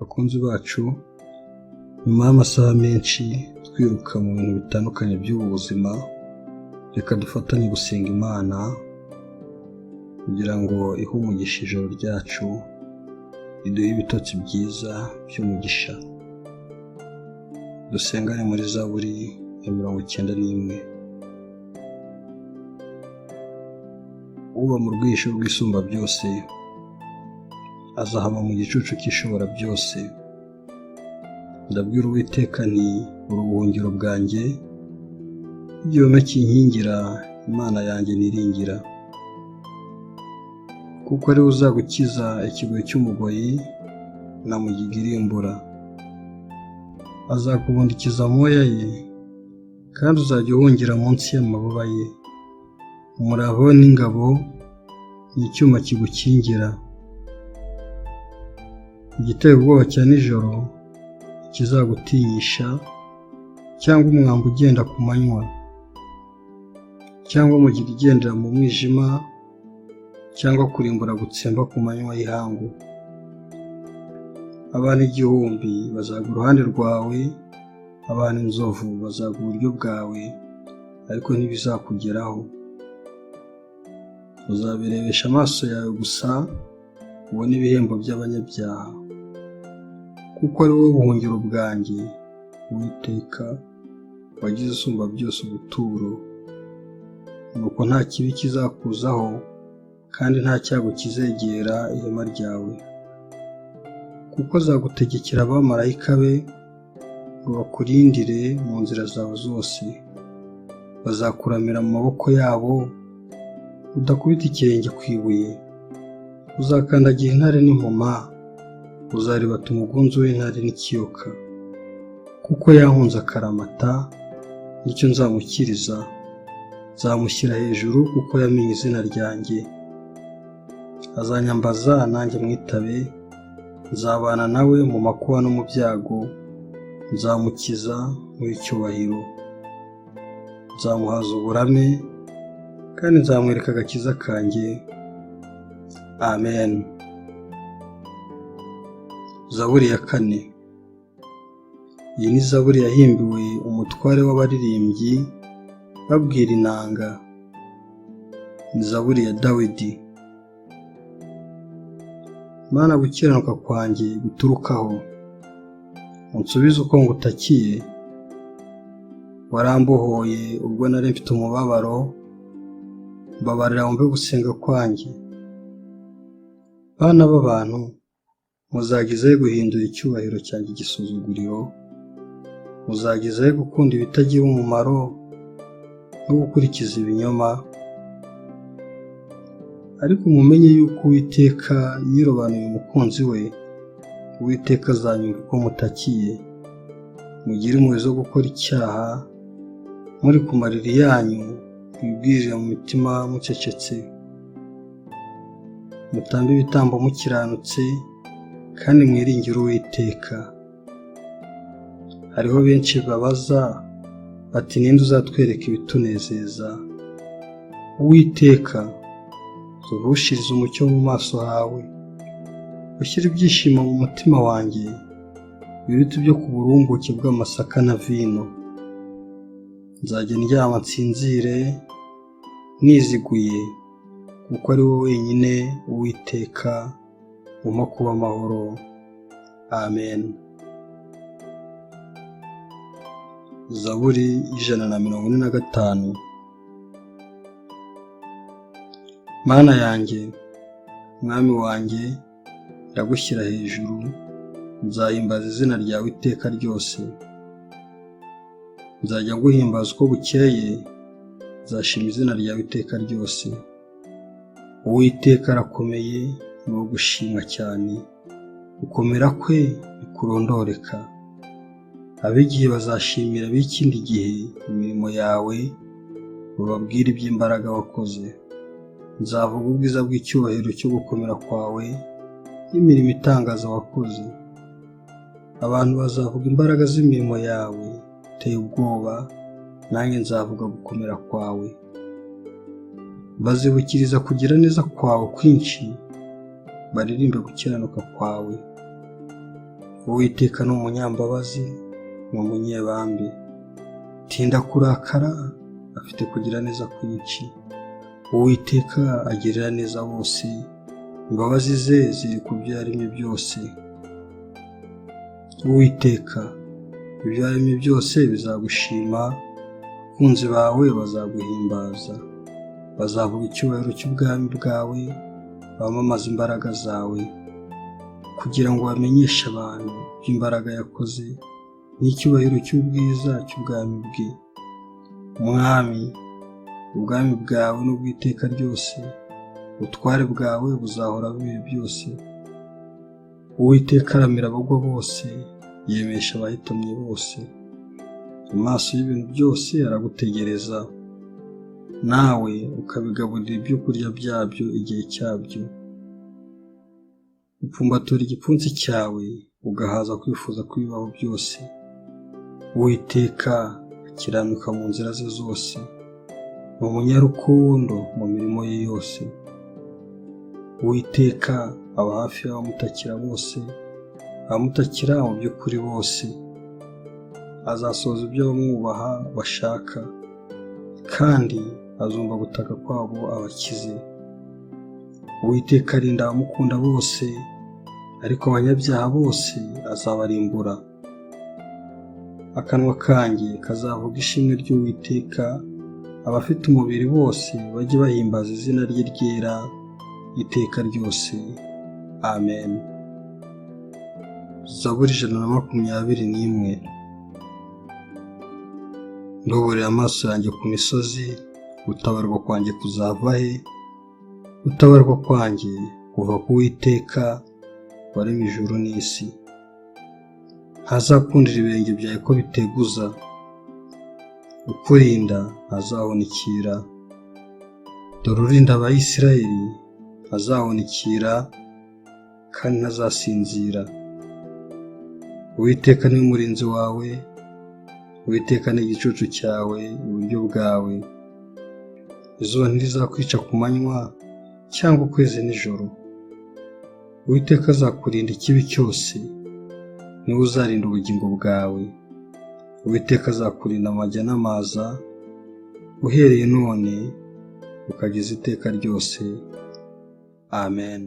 Bakunzi bacu, nyuma y'amasaha menshi twiruka mu bintu bitandukanye by'ubu buzima, reka dufatanye gusenga Imana kugira ngo ihe umugisha ijoro ryacu, iduhe ibitotsi byiza by'umugisha. Dusengane muri Zaburi ya 91. Uba mu rwihisho rw'Isumba byose azahama mu gicucu cy'Ishobora byose. Ndabwira Uwiteka nti: "Uri ubuhungiro bwanjye, igihome kinkingira, Imana yanjye niringira." Kuko ari we uzagukiza ikigoyi cy'umugoyi na mugiga irimbura. Azakubundikiza amoya ye, kandi uzajya uhungira munsi y'amababa ye. Umurava we n'ingabo ni icyuma kigukingira. Igiteye ubwoba cya nijoro ntikizagutinyisha, cyangwa umwambi ugenda ku manywa, cyangwa mugiga igendera mu mwijima, cyangwa kurimbura gutsemba ku manywa y'ihangu. Abantu 1000 bazagwa iruhande rwawe, abantu inzovu bazagwa iburyo bwawe, ariko ntibizakugeraho. Uzabirebesha amaso yawe gusa, ubone ibihembo by'abanyabyaha. Kuko ari wowe buhungiro bwanjye, Uwiteka, wagize Isumba byose ubuturo. Nuko nta kibi kizakuzaho, kandi nta cyago kizegera ihema ryawe. Kuko azagutegekera abamarayika be ngo bakurindire mu nzira zawe zose. Bazakuramira mu maboko yabo, udakubita ikirenge ku ibuye. Uzakandagira intare n'impoma, uzaribata umugunzu w'intare n'ikiyoka. Kuko yankunze akaramata, nicyo nzamukiriza, nzamushyira hejuru kuko yamenye izina ryanjye. Azanyambaza nanjye mwitabe, nzabana nawe mu makuba no mu byago, nzamukiza muhe icyubahiro. Nzamuhaza uburame, kandi nzamwereka agakiza kanjye. Amen. Zaburi ya 4. Iyi ni zaburi yahimbiwe umutware w'abaririmbyi babwira inanga. Ni zaburi ya Dawidi. Mana, gukiranuka kwanjye guturukaho, unsubize uko ngutakiye. Warambohoye ubwo nari mfite umubabaro, mbabarira wumve gusenga kwanjye. Bana b'abantu, muzagezahe guhindura icyubahiro cyanjye igisuzuguriro? Muzagezahe gukunda ibitagira umumaro no gukurikiza ibinyoma? Ariko mumenye yuko Uwiteka yirobanuye umukunzi we. Uwiteka azanyumva uko mutakiye. Mugire impuhwe zo gukora icyaha, muri ku mariri yanyu, mwibwirire mu mitima mucecetse. Mutambe ibitambo mukiranutse, kandi mwiringire Uwiteka. Hariho benshi babaza bati: "Ninde uzatwereka ibitunezeza?" Uwiteka, tuvushirize umucyo mu maso hawe, ushyire ibyishimo mu mutima wanjye biruta ibyo ku burumbuke bw'amasaka na vino. Nzajya ndyama nsinzire niziguye, kuko ari wowe wenyine, Uwiteka, umpa kuba amahoro. Amen. Zaburi 145. Mana yanjye, Mwami wanjye, ndagushyira hejuru, nzahimbaza izina ryawe iteka ryose. Nzajya nguhimbaza uko bukeye, nzashima izina ryawe iteka ryose. Uwiteka arakomeye, ni uwo gushimwa cyane, gukomera kwe ntikurondoreka. Ab'igihe bazashimira ab'ikindi gihe imirimo yawe, bababwire iby'imbaraga wakoze. Nzavuga ubwiza bw'icyubahiro cyo gukomera kwawe n'imirimo itangaza wakoze. Abantu bazavuga imbaraga z'imirimo yawe iteye ubwoba, nanjye nzavuga gukomera kwawe. Bazibukiriza kugira neza kwawe kwinshi, baririmbe gukiranuka kwawe. Uwiteka ni umunyambabazi, ni umunyebambe, tinda kurakara, afite kugira neza kwinshi. Uwiteka agirira neza bose, imbabazi ze ziri ku byo yaremye byose. Uwiteka, ibyo waremye byose bizagushima, abakunzi bawe bazaguhimbaza. Bazavuga icyubahiro cy'ubwami bwawe, bamamaze imbaraga zawe, kugira ngo bamenyeshe abantu iby'imbaraga yakoze n'icyubahiro cy'ubwiza cy'ubwami bwe. Mwami, ubwami bwawe ni ubw'iteka ryose, ubutware bwawe buzahoraho ibihe byose. Uwiteka aramira abagwa bose, yemesha abahitamye bose. Amaso y'ibintu byose aragutegereza, nawe ukabigaburira ibyo kurya byabyo igihe cyabyo. Upfumbatura igipfunsi cyawe, ugahaza kwifuza kw'ibibaho byose. Uwiteka akiranuka mu nzira ze zose, ni umunyarukundo mu mirimo ye yose. Uwiteka aba hafi y'abamutakira bose, abamutakira mu by'ukuri bose. Azasohoza ibyo abamwubaha bashaka, kandi azumva gutaka kwabo abakize. Uwiteka arinda abamukunda bose, ariko abanyabyaha bose azabarimbura. Akanwa kanjye kazavuga ishimwe ry'Uwiteka, abafite umubiri bose bajye bahimbaza izina rye ryera iteka ryose. Amen. Zaburi 121. Nduburira amaso yanjye ku misozi, gutabarwa kwanjye kuzava he? Gutabarwa kwanjye kuva ku Uwiteka waremye ijuru n'isi. Ntazakundira ibirenge byawe ko biteguza, ukurinda ntazahunikira. Dore urinda Abayisraheli ntazahunikira kandi ntazasinzira. Uwiteka ni we murinzi wawe, Uwiteka ni igicucu cyawe iburyo bwawe. Izuba ntirizakwica ku manywa cyangwa ukwezi nijoro. Uwiteka azakurinda ikibi cyose, niwe uzarinda ubugingo bwawe. Uwiteka azakurinda amajya n'amaza, uhereye none ukageza iteka ryose. Amen.